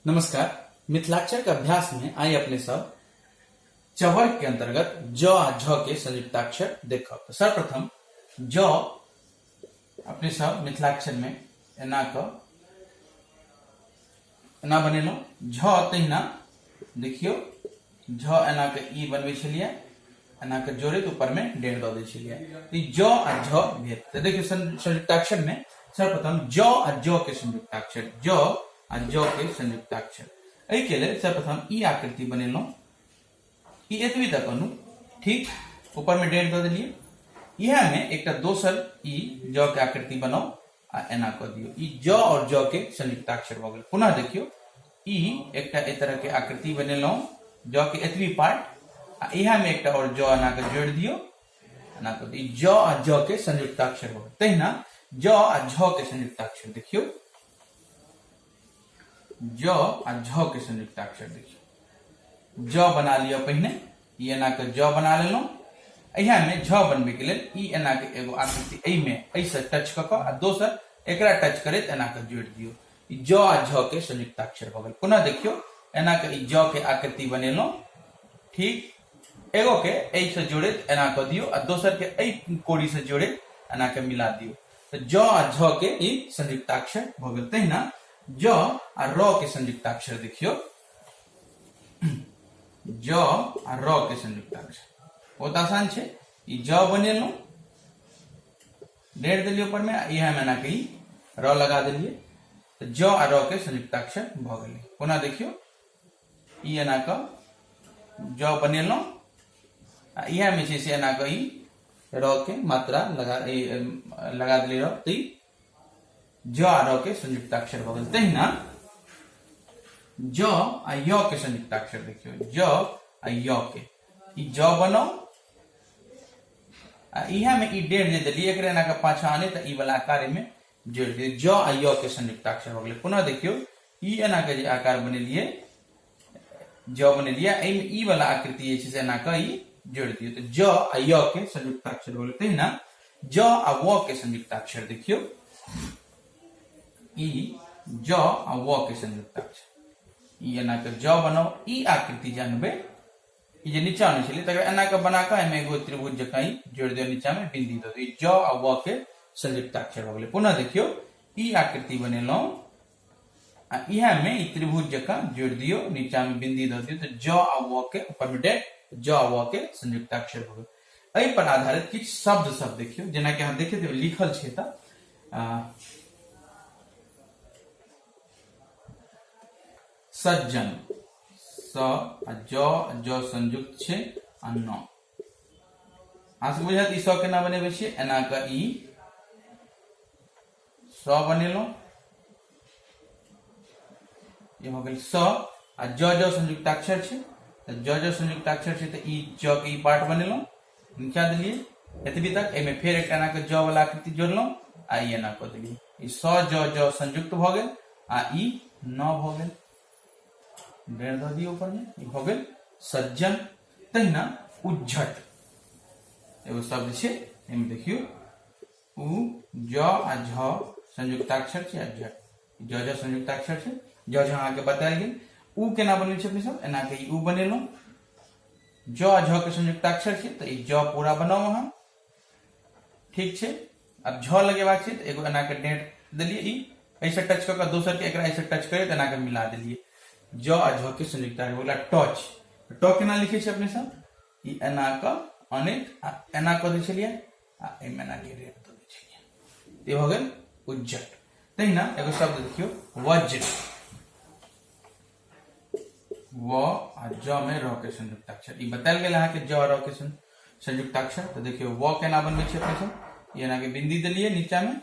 नमस्कार। मिथिलाक्षर के अभ्यास में आई अपने सब चवर्ग के अंतर्गत ज आ झ के संयुक्ताक्षर देखब। तो सर्वप्रथम ज अपने सब मिथिलाक्षर में एना क एना बनेलहुँ, झ तहिना देखियौ झ एना के ई बनबै छलियै, एना के जोड़ैत ऊपर में डेढ़ दऽ दै छलियै, तऽ ई ज आ झ भेल। तऽ देखियौ संयुक्ताक्षर में सर्वप्रथम ज आ ज के संयुक्ताक्षर, ज आ ज के संयुक्ताक्षर, एहि के लेल सर्वप्रथम ई आकृति बनेलहुँ, ई एतबी तक अनू, ठीक, ऊपर में डेढ़ दऽ देलियै। इएह में एकटा दोसर ई ज के आकृति बनाउ आ एना कऽ दियौ, ई ज और ज के संयुक्ताक्षर भऽ गेल। पुनः देखियौ ई एकटा एहि तरह के आकृति बनेलहुँ, ज के एतबी पार्ट, आ इएह में एकटा और ज एना के जोड़ि दियौ, एना कऽ दियौ, ज आ ज के संयुक्ताक्षर भऽ गेल। तहिना ज आ झ के संयुक्ताक्षर देखियौ, ज आ झ के संयुक्ताक्षर देखियौ, ज बना लिअ पहिने, ई एना के ज बना लेलहुँ। इएह में झ बनबै के लेल ई एना के एगो आकृति एहिमे एहिसँ टच कऽ कऽ आ दोसर एकरा टच करैत एना के जोड़ि दियौ, ई ज आ झ के संयुक्ताक्षर भऽ गेल। पुनः देखियौ एना के ई ज के आकृति बनेलहुँ, ठीक, एगो के एहिसँ जोड़ैत एना कऽ दियौ आ दोसर के एहि कोड़ीसँ जोड़ैत एना के मिला दियौ, तऽ ज आ झ के ई संयुक्ताक्षर भऽ गेल। तहिना ज आ र के संयुक्ताक्षर देखियौ, ज आ र के संयुक्ताक्षर बहुत आसान छै, ई ज बनेलहुँ, डेढ़ देलियै ऊपर में, इएह में एना के ई र लगा देलियै, तऽ ज आ र के संयुक्ताक्षर भऽ गेलै। पुनः देखियौ ई एना कऽ ज बनेलहुँ आ इएह में छै से एना कऽ ई र के मात्रा लगा लगा देलियै र, तऽ ई ज आ र के संयुक्ताक्षर भऽ गेल। तहिना ज आ य के संयुक्ताक्षर देखियौ, ज आ य के ई ज बनाउ आ इएह में ई डेढ़ जे देलियै एकरा एना के पाछा आने तऽ ई वाला आकार एहिमे जोड़ि दियौ, ज आ य के संयुक्ताक्षर भऽ गेलै। पुनः देखियौ ई एना के जे आकार बनेलियै, ज बनेलियै, एहिमे ई वाला आकृति जे छै से एना के ई जोड़ि दियौ, तऽ ज आ य के संयुक्ताक्षर भऽ गेलै। तहिना ज आ व के संयुक्ताक्षर देखियौ, ई ज आ व के संयुक्ताक्षर, ई एना के ज बनाउ, ई आकृति जे अनबै, ई जे नीचा आनै छलियै तकरा एना के बना कऽ एहिमे एगो त्रिभुज जकाँ ई जोड़ि दियौ, नीचा मे बिंदी दऽ दियौ, ज आ व के संयुक्ताक्षर भऽ गेलै। पुनः देखियौ ई आकृति बनेलहुँ आ इएह में ई त्रिभुज जकाँ जोड़ि दियौ, नीचा में बिंदी दऽ दियौ, तऽ ज आ व के ऊपर में डेट, ज आ व के संयुक्ताक्षर भऽ गेल। एहि पर आधारित किछु शब्द सब देखियौ, जेनाकि अहाँ देखैत हेबै लिखल छै तऽ सज्जन, स आ ज, ज संयुक्त छै आ न, अहाँ सबके बुझायत ई स केना बनेबै छियै, एना कऽ ई स बनेलहुँ, ई भऽ गेल स आ ज, ज संयुक्ताक्षर छै तऽ ज, ज संयुक्ताक्षर छै तऽ ई ज के ई पार्ट बनेलहुँ, नीचा देलियै एतबी तक, एहिमे फेर एकटा एना कऽ ज वाला आकृति जोड़लहुँ आ ई एना कऽ देलियै, ई स ज ज संयुक्त भऽ गेल आ ई न भऽ गेल, डेढ़ दऽ दियौ ऊपर में, ई भऽ गेल सज्जन। तहिना उज्झट एगो शब्द छै, एहिमे देखियौ उ ज आ झ संयुक्ताक्षर छै आ झ ज ज संयुक्ताक्षर छै, ज झ अहाँके बतायल गेल। उ केना बनै छै अपने सब, एना के ई उ बनेलहुँ, ज आ झ के संयुक्ताक्षर छै तऽ ई ज पूरा बनाउ अहाँ, ठीक छै। आब झ लगेबाक छै तऽ एगो एना के डेट देलियै, ई एहिसँ टच कऽ कऽ दोसर के एकरा एहिसँ टच करैत एना के मिला देलियै, ज आ झ के संयुक्ताक्षर हो गेला। टच, ट केना लिखै छै अपने सब, ई एना कऽ अनैत आ एना कऽ दै छलियै आ एहिमे एना के रेट दऽ दै छलियै, ई भऽ गेल उज्जट। तहिना एगो शब्द देखियौ वज्र, व आ ज में र के संयुक्ताक्षर, ई बतायल गेल अहाँके ज र के संयुक्ताक्षर। तऽ देखियौ व केना बनबै छियै अपने सब, ई एना के बिंदी देलियै नीचा में,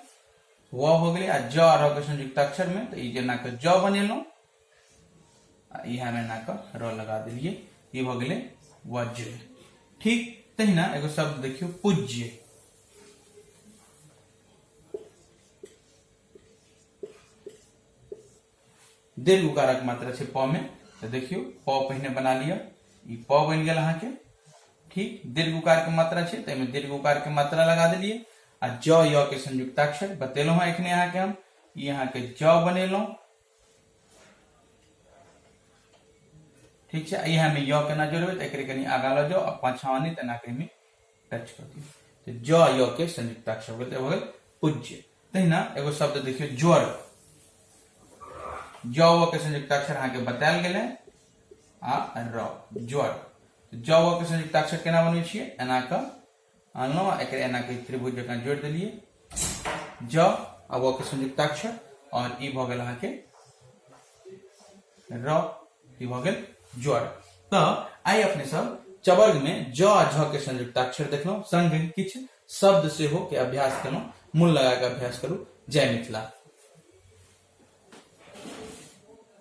व हो गेलै आ ज आ र के संयुक्ताक्षर में तऽ ई एना के ज बनेलहुँ आ इएह में एना के र लगा देलियै, ई भऽ गेलै वज्र। ठीक तहिना एगो शब्द देखियौ पूज्य, दीर्घ उकारक मात्रा छै प में, तऽ देखियौ प पहिने बना लिअ, ई प बनि गेल अहाँके, ठीक। दीर्घ उकार के मात्रा छै तऽ एहिमे दीर्घ उकार के मात्रा लगा देलियै आ ज य के संयुक्ताक्षर बतेलहुँ हँ एखने अहाँके हम, ई अहाँके ज बनेलहुँ ठीक छै। इएहमे य केना जोड़बै? तऽ एकरे कनि आगाँ लऽ जाउ आ पाछाँ आनी तऽ एना कऽ एहिमे टच कऽ दियौ, तऽ ज य के संयुक्ताक्षर भऽ गेल, तऽ भऽ गेल पूज्य। तहिना एगो शब्द देखियौ, ज्वर। ज व के संयुक्ताक्षर अहाँके बतायल गेलै आ र, ज्वर। ज व के संयुक्ताक्षर केना बनबै छियै? एना कऽ आनलहुँ आ एकर एना के त्रिभुज जकाँ जोड़ि देलियै, ज आ व के संयुक्ताक्षर, और ई भऽ गेल अहाँके र, ई भऽ गेल ज्वर। तऽ आइ अपने सब चवर्ग में ज आ झ के संयुक्ताक्षर देखलहुँ, संग किछु शब्द सेहो के अभ्यास केलहुँ। मोन लगा के अभ्यास करू। जय मिथिला।